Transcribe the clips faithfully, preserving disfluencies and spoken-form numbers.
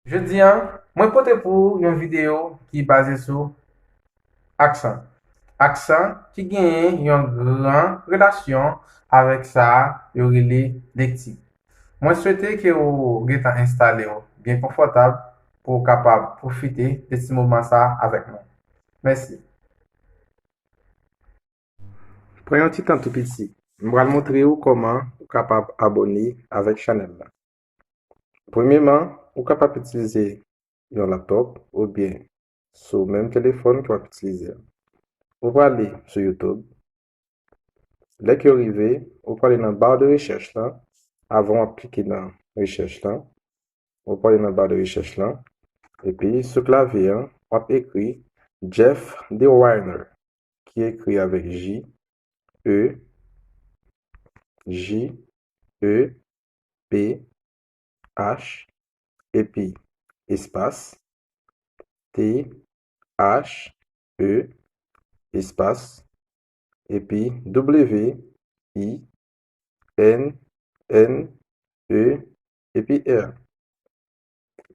Jodi a, mwen pote pou ou yon videyo ki baze sou aksan. Aksan ki genyen yon gran relasyon avèk sa yo rele lekti. Mwen swete ke ou gentan enstale w byen konfòtab pou w kapab pwofite de ti moman sa avèk nou. Mèsi. Pran yon ti tan tou piti. M pral montre ou kòman ou kapab abòne avèk chanèl la. Premyeman, ou kapab itilize yon laptòp oubyen sou menm telefòn ke w ap itilize a. Ou prale sou YouTube. Lè ke w rive, ou prale nan ba de rechèch la. Avan w ap klike nan rechèch la, ou prale nan ba de rechèch la. Epi sou klavye an, w ap ekri Jeff DeWine, ki ekri avèk J, E, J, E, P, H, epi espas, T, H, E, espas, epi W, I, N, N, E, epi R.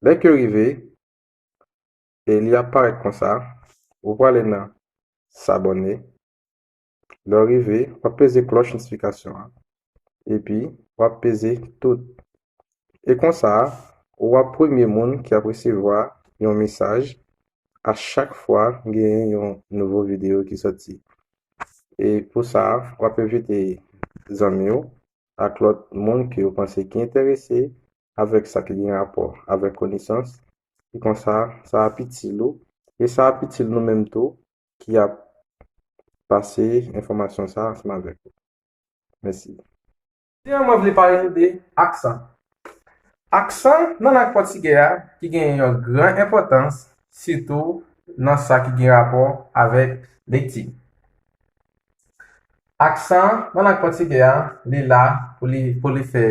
Lè ke w rive, e li ap parèt konsa, ou prale nan s'abonner. Lè w rive, w ap peze klòch notifikasyon an, epi w ap peze tout. E konsa, ou ap premye moun ki ap resevwa yon mesaj a chak fwa genyen yon nouvo videyo ki soti. E pou sa, w ap envite zanmi w ak lòt moun ke w panse ki enterese avèk sa ki gen rapò avèk konesans. E konsa, sa ap itil ou. E sa ap itil nou menm tou ki ap pase enfòmasyon sa ansanm avèk ou. Mèsi. Jodi a, mwen vle pale nou de aksan. Aksan nan lang pòtigè a ki gen yon gran enpòtans, sitou nan sa ki gen rapò avèk lekti. Aksan nan lang pòtigè a, li la pou li, pou li fè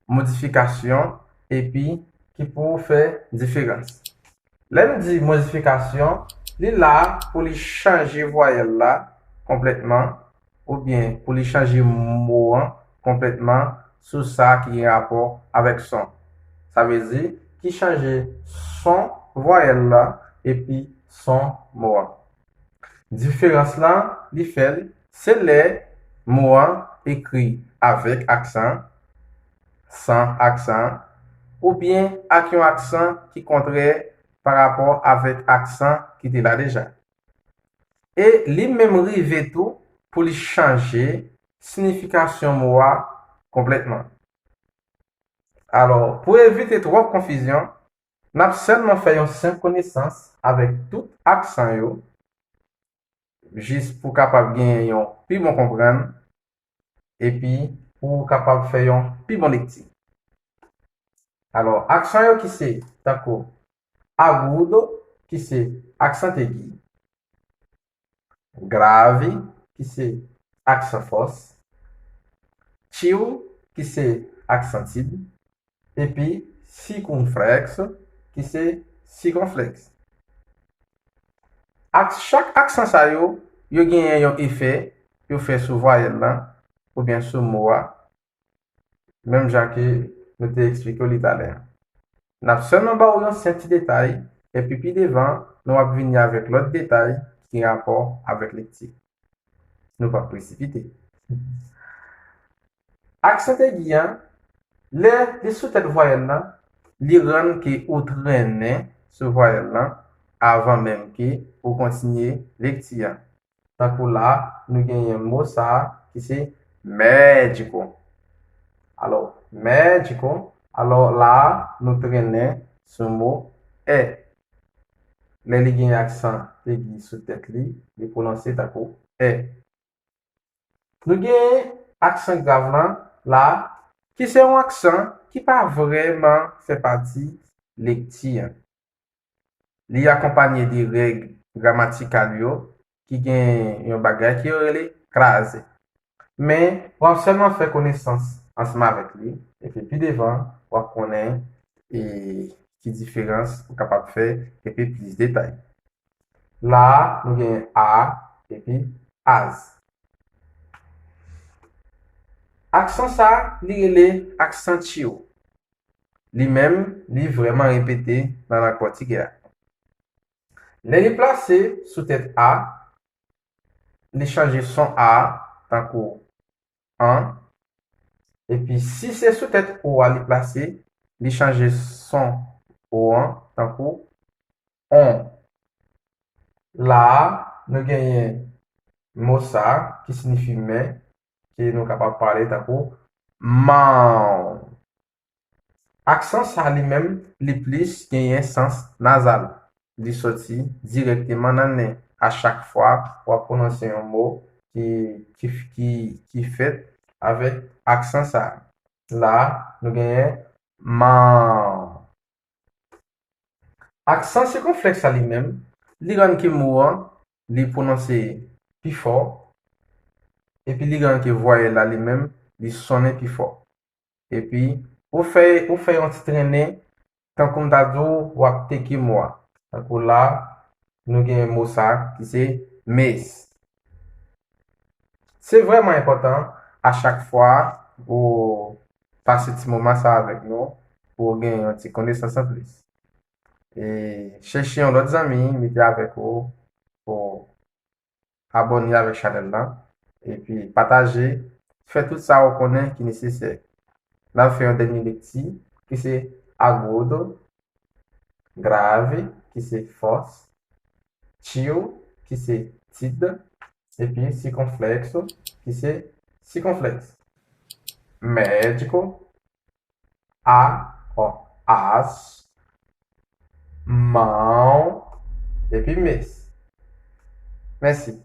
modifikasyon epi ki pou fè diferans. Lè n di modifikasyon, li la pou li chanje vwayèl la konplètman oubyen pou li chanje mo an konplètman sou sa ki gen rapò avèk son. Sa vle di ki chanje son vwayèl la epi son mo an. Diferans lan, li fè l, se lè mo an ekri avèk aksan, san aksan, oubyen ak yon aksan ki kontrè pa rapò avèk aksan ki te la deja. E li menm rive tou pou li chanje siyifikasyon mo a konplètman. Alò, pou evite twòp konfizyon, n ap sèlman fè yon senp konesans avèk tout aksan yo, jis pou kapab genyen yon pi bon konprann, epi pou kapab fè yon pi bon lekti. Alò, aksan yo ki se tankou agudo, ki se aksan egi, grave, ki se aksan fòs, tio, ki se aksan tid, epi sikonflèks, ki se sikonflèks. Ak chak aksan sa yo, yo genyen yon efè yo fè sou vwayèl lan oubyen sou mo a, menm jan ke nou te eksplike w li talè a. N ap sèlman ba w yon senp ti detay, epi pi devan, nou ap vini avèk lòt detay ki gen rapò avèk lekti. Nou p ap presipite. Aksan egi an, lè li sou tèt vwayèl lan, li rann ke ou trennen sou vwayèl lan avan menm ke ou kontinye lekti an. Tankou la, nou genyen mo sa a ki se médico. Alò, médico, alò la a, nou trennen sou mo è. Lè li gen aksan egi sou tèt li, li pwononse tankou è. Nou gen aksan grav lan la, ki se yon aksan ki pa vrèman fè pati lekti an. Li akonpanye de règ gramatikal yo ki gen yon bagay ki yo rele kraze. Men, w ap sèlman fè konesans ansanm avèk li, epi pi devan, w ap konnen e ki diferans ou kapab fè epi plis detay. La a, nou gen a epi az. Aksan sa a, li rele aksan tio. Li menm, li vrèman repete nan lang pòtigè a. Lè li plase sou tèt a, li chanje son a a, tankou an. Epi si se sou tèt o a li plase, li chanje son o an, tankou on. La a, nou genyen mo sa a ki siyifi men, ke nou kapab pale tankou man. Aksan sa a li menm, li plis genyen sans nazal. Li soti dirèkteman nan nen a chak fwa w ap pwononse yon mo ki, ki, ki, ki fèt avèk aksan sa a. La a, nou genyen man. Aksan sikonflèks la li menm, li rann ke mo an, li pwononse pi fò, epi li rann ke vwayèl la li menm, li sonnen pi fò. Epi, ou fè, ou fè yon ti trennen, tankou m ta di w, w ap teke mo a. Tankou la, nou gen mo sa ki se mes. Se vrèman enpòtan a chak fwa ou pase ti moman sa avèk nou pou w gen yon ti konesans anplis. E chèche yon lòt zanmi, mete avèk ou pou abòne avèk chanèl la, epi pataje, fè tout sa ou konnen ki nesesè. N ap fè yon dènye lekti, ki se agudo, grave, ki se fòs, tio, ki se tit, epi sikonflèks, ki se sikonflèks. Médico, a, o, as, mão, epi mes. Mèsi.